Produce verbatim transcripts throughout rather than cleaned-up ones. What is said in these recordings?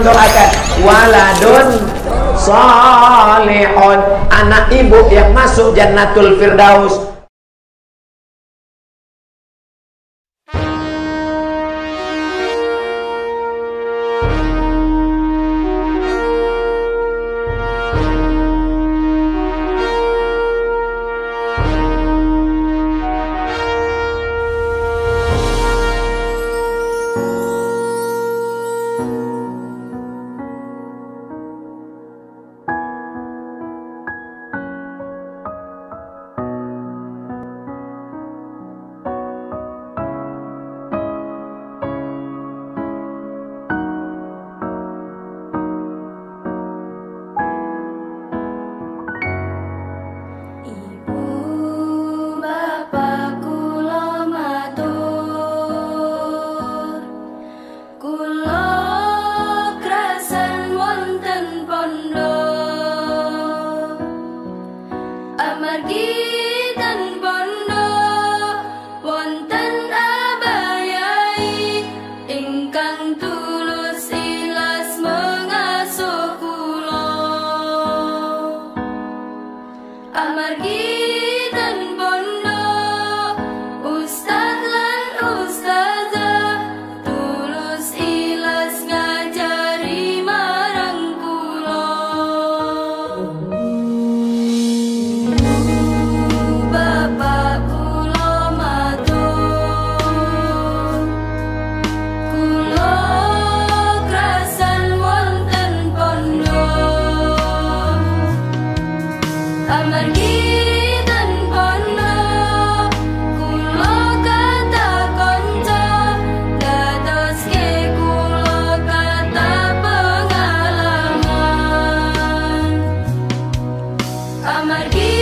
Doakan waladun shalihun, anak ibu yang masuk Jannatul Firdaus. Ibu bapak kula matur, kula krasan wonten pondok. Amargi ten pondok wonten Abah Yai ingkang tulus ikhlas meungasuh kula. Amargi ten pondok, ustaz lan ustazah tulus ikhlas ngajari marang kula. Ibu bapak kula matur, kula krasan wonten pondok. Amargi ten pondok, kula ka takonco, dados keu kula ka tapeungalaman. Amargi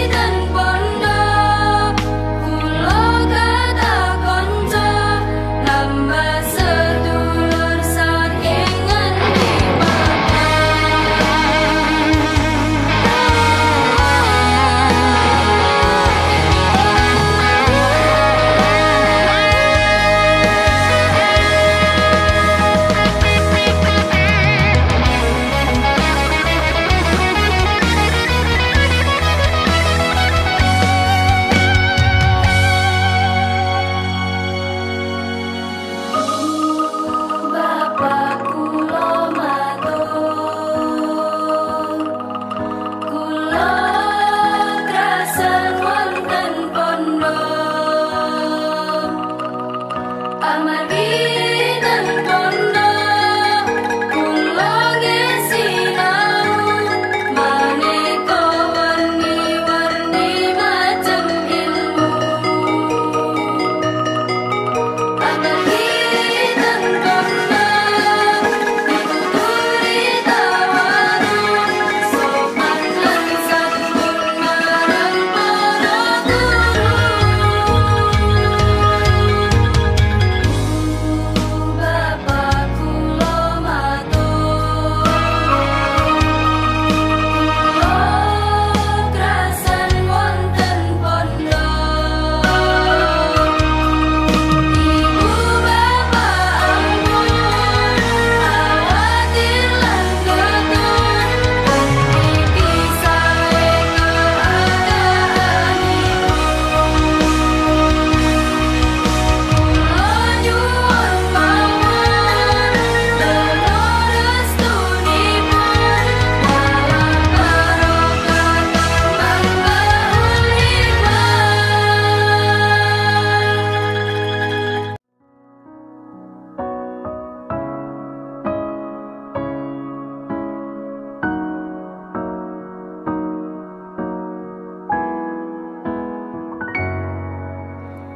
ten pondok, kula ka takonco, nambah sedulur saking ngon ibu bapak. Bapak kula matur, kula krasan wonten pondok. Amargi ten pondok, kula geusinau maneka warni-warni macam ilmu.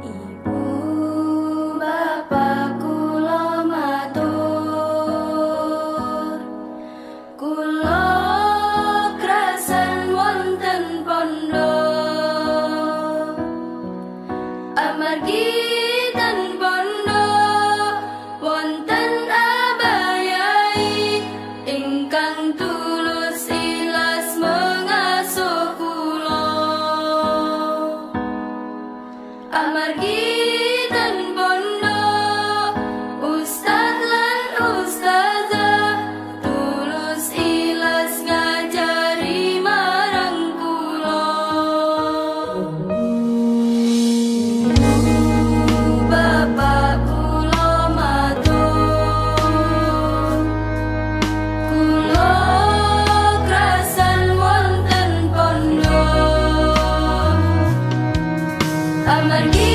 Ibu bapak kula matur, kula krasan wonten pondok. Amargi ten pondok wonten Abah Yai ingkang tulus ikhlas meungasuh kula. Amargi ten pondok, ustaz lan ustazah Amargi